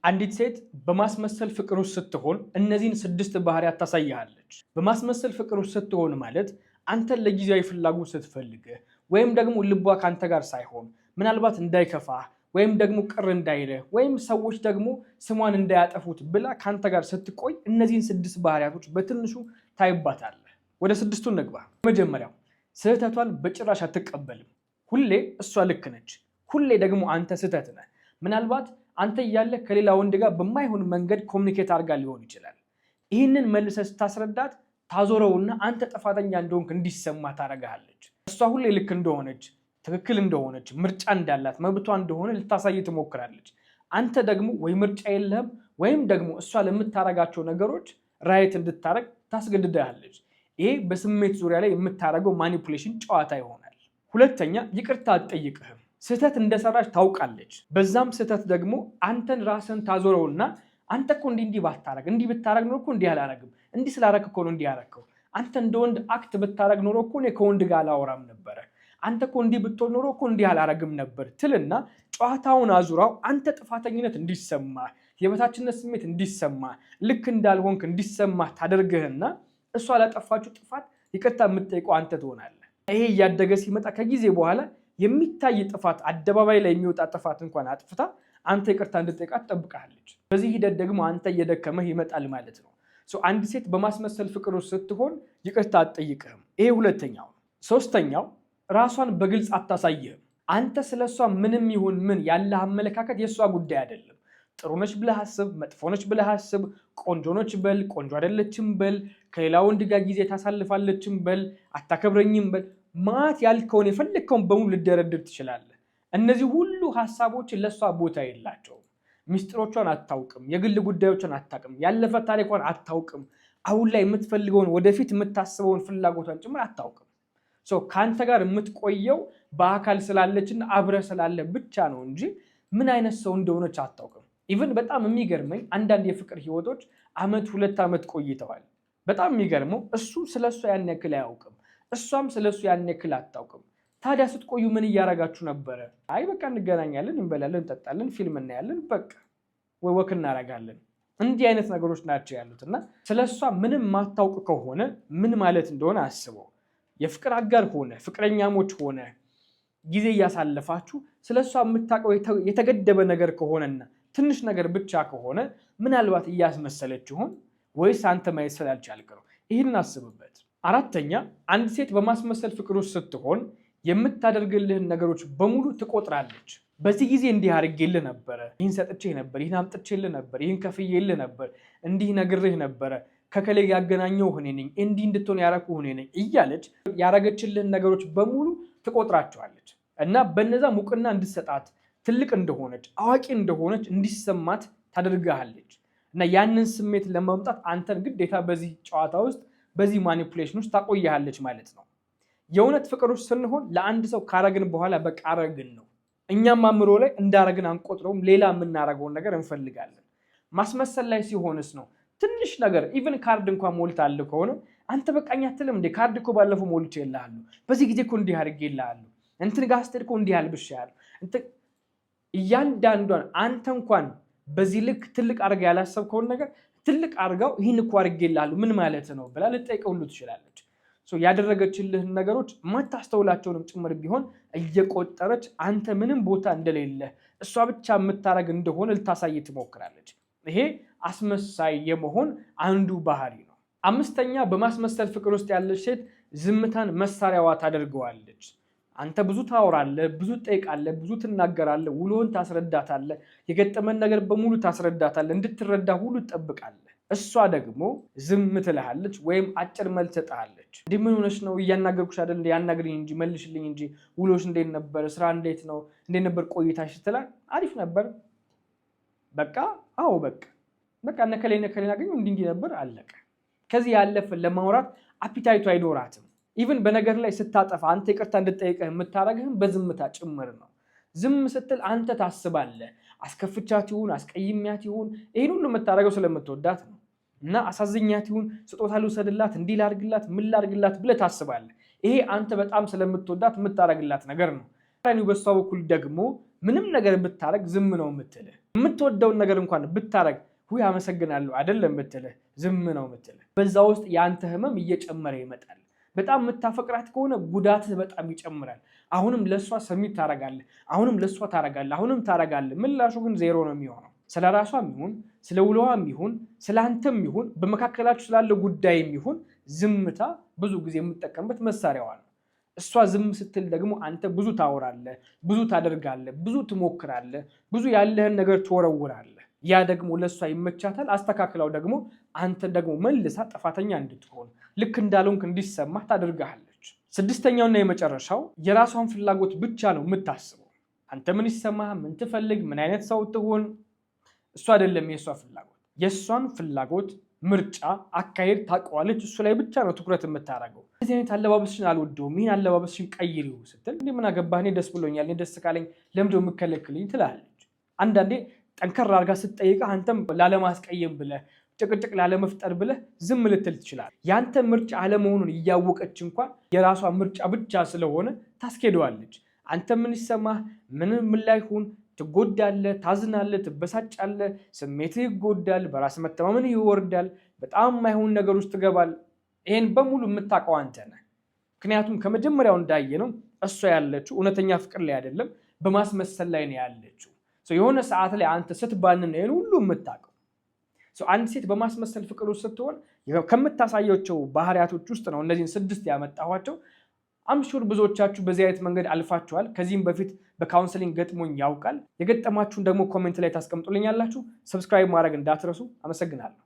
አንዲት ሴት በማስመሰል ፍቅር ውስጥ ስትሆን እነዚህን ስድስት ባህሪያት ታሳይሃለች። በማስመሰል ፍቅር ውስጥ ስትሆን ማለት አንተን ለጊዜያዊ ፍላጎት ስትፈልግህ ወይም ደግሞ ልቧ ከአንተ ጋር ሳይሆን ምናልባት እንዳይከፋህ ወይም ደግሞ ቅር እንዳይልህ ወይም ሰዎች ደግሞ ስሟን እንዳያጠፉት ብላ ከአንተ ጋር ስትቆይ እነዚህን ስድስት ባህሪያቶች በትንሹ ታይባታለህ። ወደ ስድስቱ እንግባ። መጀመሪያው ስህተቷን በጭራሽ አትቀበልም። ሁሌ እሷ ልክ ነች፣ ሁሌ ደግሞ አንተ ስህተት ነህ። ምናልባት አንተ እያለህ ከሌላ ወንድ ጋር በማይሆን መንገድ communicate አድርጋ ሊሆን ይችላል። ይህንን መልሰህ ስታስረዳት ታዞረውና አንተ ጥፋተኛ እንደሆንክ እንዲሰማህ ታደርግሃለች። እሷ ሁሌ ልክ እንደሆነች፣ ትክክል እንደሆነች፣ ምርጫ እንዳላት፣ መብቷ እንደሆነ ልታሳይ ትሞክራለች። አንተ ደግሞ ወይ ምርጫ የለህም ወይም ደግሞ እሷ ለምታረጋቸው ነገሮች right እንድታረግ ታስገድድሃለች። ይሄ በስሜት ዙሪያ ላይ የምታደርገው manipulation ጨዋታ ይሆናል። ሁለተኛ፣ ይቅርታ አትጠይቅህም። ስህተት እንደሰራች ታውቃለች። በዛም ስህተት ደግሞ አንተን ራስህን ታዞረውና አንተ እኮ እንዲህ እንዲህ ባታረግ፣ እንዲህ ብታረግ ኖሮ እኮ እንዲህ አላረግም፣ እንዲህ ስላረክ እኮ ነው እንዲህ ያረግከው። አንተ እንደ ወንድ act ብታረግ ኖሮ እኮ እኔ ከወንድ ጋር አላወራም ነበረ። አንተ እኮ እንዲህ ብትሆን ኖሮ እኮ እንዲህ አላረግም ነበር ትልና ጨዋታውን አዙራው አንተ ጥፋተኝነት እንዲሰማ፣ የበታችነት ስሜት እንዲሰማ፣ ልክ እንዳልሆንክ እንዲሰማ ታደርግህና እሷ ላጠፋችው ጥፋት ይቅርታ የምትጠይቀው አንተ ትሆናለህ። ይሄ እያደገ ሲመጣ ከጊዜ በኋላ የሚታይ ጥፋት፣ አደባባይ ላይ የሚወጣ ጥፋት እንኳን አጥፍታ አንተ ይቅርታ እንድትጠይቃት ትጠብቃለች። በዚህ ሂደት ደግሞ አንተ እየደከመህ ይመጣል ማለት ነው። አንድ ሴት በማስመሰል ፍቅር ውስጥ ስትሆን ይቅርታ አትጠይቅህም። ይሄ ሁለተኛው ነው። ሶስተኛው፣ ራሷን በግልጽ አታሳይህም። አንተ ስለ እሷ ምንም ይሁን ምን ያለህ አመለካከት የእሷ ጉዳይ አይደለም። ጥሩ ነች ብለህ አስብ፣ መጥፎ ነች ብለህ አስብ፣ ቆንጆ ነች በል፣ ቆንጆ አይደለችም በል፣ ከሌላ ወንድ ጋር ጊዜ ታሳልፋለችም በል፣ አታከብረኝም በል፣ ማት ያልከውን የፈለግከውን በሙሉ ልደረድር ትችላለህ። እነዚህ ሁሉ ሀሳቦች ለእሷ ቦታ የላቸውም። ሚስጥሮቿን አታውቅም፣ የግል ጉዳዮቿን አታውቅም፣ ያለፈ ታሪኳን አታውቅም፣ አሁን ላይ የምትፈልገውን ወደፊት የምታስበውን ፍላጎቷን ጭምር አታውቅም። ከአንተ ጋር የምትቆየው በአካል ስላለችና አብረህ ስላለ ብቻ ነው እንጂ ምን አይነት ሰው እንደሆነች አታውቅም። Even በጣም የሚገርመኝ አንዳንድ የፍቅር ህይወቶች አመት 2 ዓመት ቆይተዋል። በጣም የሚገርመው እሱ ስለ እሷ ያን ያክል አያውቅም፣ እሷም ስለ እሱ ያን ያክል አታውቅም። ታዲያ ስትቆዩ ምን እያረጋችሁ ነበረ? አይ በቃ እንገናኛለን፣ እንበላለን፣ እንጠጣለን፣ ፊልም እናያለን፣ በቃ ወይ walk እናረጋለን። እንዲህ አይነት ነገሮች ናቸው ያሉት። እና ስለ እሷ ምንም ማታውቅ ከሆነ ምን ማለት እንደሆነ አስበው። የፍቅር አጋር ሆነ፣ ፍቅረኛሞች ሆነ ጊዜ እያሳለፋችሁ ስለ እሷ የምታውቀው የተገደበ ነገር ከሆነና ትንሽ ነገር ብቻ ከሆነ ምናልባት እያስመሰለች ይሆን ወይስ አንተ ማየት ስላልቻልክ ነው? ይህንን አስብበት። አራተኛ፣ አንድ ሴት በማስመሰል ፍቅር ውስጥ ስትሆን የምታደርግልህን ነገሮች በሙሉ ትቆጥራለች። በዚህ ጊዜ እንዲህ አድርጌልህ ነበረ፣ ይህን ሰጥቼህ ነበር፣ ይህን አምጥቼልህ ነበር፣ ይህን ከፍዬልህ ነበር፣ እንዲህ ነግሬህ ነበረ፣ ከከሌ ያገናኘሁህ እኔ ነኝ፣ እንዲህ እንድትሆን ያረኩህ እኔ ነኝ እያለች ያረገችልህን ነገሮች በሙሉ ትቆጥራቸዋለች እና በነዛ እውቅና እንድትሰጣት፣ ትልቅ እንደሆነች፣ አዋቂ እንደሆነች እንዲሰማት ታደርግሃለች። እና ያንን ስሜት ለማምጣት አንተን ግዴታ በዚህ ጨዋታ ውስጥ፣ በዚህ manipulation ውስጥ ታቆይሃለች ማለት ነው። የእውነት ፍቅር ውስጥ ስንሆን ለአንድ ሰው ካረግን በኋላ በቃ አረግን ነው። እኛም አእምሮ ላይ እንዳረግን አንቆጥረውም። ሌላ የምናረገውን ነገር እንፈልጋለን። ማስመሰል ላይ ሲሆንስ ነው ትንሽ ነገር even ካርድ እንኳን ሞልታልህ ከሆነ አንተ በቃኝ አትልም እንዴ? ካርድ እኮ ባለፈው ሞልቼልሃለሁ፣ በዚህ ጊዜ እኮ እንዲህ አድርጌልሃለሁ፣ እንትን ጋር ስትሄድ እኮ እንዲህ አልብሼሃለሁ። እያንዳንዷን አንተ እንኳን በዚህ ልክ ትልቅ አድርጋ ያላሰብከውን ነገር ትልቅ አድርጋው ይህን እኮ አድርጌልሃለሁ ምን ማለት ነው ብላ ልጠይቀው ሁሉ ትችላለች። ያደረገችልህን ነገሮች የማታስተውላቸውንም ጭምር ቢሆን እየቆጠረች አንተ ምንም ቦታ እንደሌለ፣ እሷ ብቻ የምታደርግ እንደሆነ ልታሳይ ትሞክራለች። ይሄ አስመሳይ የመሆን አንዱ ባህሪ ነው። አምስተኛ፣ በማስመሰል ፍቅር ውስጥ ያለች ሴት ዝምታን መሳሪያዋ ታደርገዋለች። አንተ ብዙ ታወራለህ፣ ብዙ ትጠይቃለህ፣ ብዙ ትናገራለህ፣ ውሎህን ታስረዳታለህ፣ የገጠመን ነገር በሙሉ ታስረዳታለህ፣ እንድትረዳ ሁሉ ትጠብቃለህ። እሷ ደግሞ ዝም ትልሃለች ወይም አጭር መልስ ትሰጥሃለች። እንዲህ ምን ሆነሽ ነው? እያናገርኩሽ አይደል? ያናግሪኝ እንጂ፣ መልሽልኝ እንጂ፣ ውሎሽ እንዴት ነበር? ስራ እንዴት ነው? እንዴት ነበር ቆይታሽ? ስትላት አሪፍ ነበር፣ በቃ አዎ፣ በቃ በቃ እነከሌ እነከሌን አገኘሁ፣ እንዲህ እንዲህ ነበር፣ አለቀ። ከዚህ ያለፈ ለማውራት appetite ኡ አይኖራትም። Even በነገር ላይ ስታጠፋ አንተ ይቅርታ እንድጠይቅህ የምታደርግህም በዝምታ ጭምር ነው። ዝም ስትል አንተ ታስባለህ፣ አስከፍቻት ይሁን፣ አስቀይሚያት ይሁን፣ ይህን ሁሉ የምታደርገው ስለምትወዳት ነው። እና አሳዝኛት ይሁን፣ ስጦታ ልውሰድላት፣ እንዲህ ላድርግላት፣ ምን ላድርግላት ብለህ ታስባለህ። ይሄ አንተ በጣም ስለምትወዳት የምታደርግላት ነገር ነው። በሷ በኩል ደግሞ ምንም ነገር ብታደርግ ዝም ነው የምትልህ። የምትወደውን ነገር እንኳን ብታረግ ሁይ አመሰግናለሁ አይደለም ምትልህ፣ ዝም ነው ምትልህ። በዛ ውስጥ የአንተ ህመም እየጨመረ ይመጣል። በጣም የምታፈቅራት ከሆነ ጉዳትህ በጣም ይጨምራል። አሁንም ለእሷ submit ታረጋለህ፣ አሁንም ለእሷ ታረጋለህ፣ አሁንም ታረጋለህ። ምላሹ ግን ዜሮ ነው የሚሆነው። ስለ ራሷም ይሁን፣ ስለ ውሎዋም ይሁን፣ ስለ አንተም ይሁን፣ በመካከላችሁ ስላለ ጉዳይም ይሁን ዝምታ ብዙ ጊዜ የምትጠቀምበት መሳሪያዋ ነው። እሷ ዝም ስትል ደግሞ አንተ ብዙ ታወራለህ፣ ብዙ ታደርጋለህ፣ ብዙ ትሞክራለህ፣ ብዙ ያለህን ነገር ትወረውራለህ። ያ ደግሞ ለእሷ ይመቻታል። አስተካክላው ደግሞ አንተ ደግሞ መልሳ ጥፋተኛ እንድትሆን፣ ልክ እንዳልሆንክ እንዲሰማህ ታደርግሃለች። ስድስተኛውና የመጨረሻው የራሷን ፍላጎት ብቻ ነው የምታስበው። አንተ ምን ይሰማህ፣ ምን ትፈልግ፣ ምን አይነት ሰው ትሁን፣ እሱ አይደለም የእሷ ፍላጎት። የእሷን ፍላጎት፣ ምርጫ፣ አካሄድ ታውቀዋለች። እሱ ላይ ብቻ ነው ትኩረት የምታደርገው። እዚህ አይነት አለባበስሽን አልወደውም፣ ይህን አለባበስሽን ቀይሪው ስትል እንዴ ምን አገባህ፣ እኔ ደስ ብሎኛል፣ እኔ ደስ ካለኝ ለምንድነው የምከለክልኝ ትላለች። አንዳንዴ ጠንከር አድርጋ ስትጠይቅህ አንተም ላለማስቀየም ብለህ፣ ጭቅጭቅ ላለመፍጠር ብለህ ዝም ልትል ትችላለህ። ያንተ ምርጫ አለመሆኑን እያወቀች እንኳን የራሷ ምርጫ ብቻ ስለሆነ ታስኬደዋለች። አንተ ምን ይሰማህ፣ ምን ላይ ሁን፣ ትጎዳለህ፣ ታዝናለህ፣ ትበሳጫለህ፣ ስሜትህ ይጎዳል፣ በራስ መተማመን ይወርዳል፣ በጣም የማይሆን ነገር ውስጥ ትገባል። ይሄን በሙሉ የምታውቀው አንተ ነህ። ምክንያቱም ከመጀመሪያው እንዳየነው እሷ ያለችው እውነተኛ ፍቅር ላይ አይደለም፣ በማስመሰል ላይ ነው ያለችው። የሆነ ሰዓት ላይ አንተ ስትባንን ይሄን ሁሉ የምታውቀው። አንድ ሴት በማስመሰል ፍቅር ውስጥ ስትሆን ከምታሳያቸው ባህሪያቶች ውስጥ ነው እነዚህን ስድስት ያመጣኋቸው። I'm sure ብዙዎቻችሁ በዚህ አይነት መንገድ አልፋችኋል። ከዚህም በፊት በ counseling ገጥሞኝ ያውቃል። የገጠማችሁን ደግሞ comment ላይ ታስቀምጡልኛላችሁ። Subscribe ማድረግ እንዳትረሱ። አመሰግናለሁ።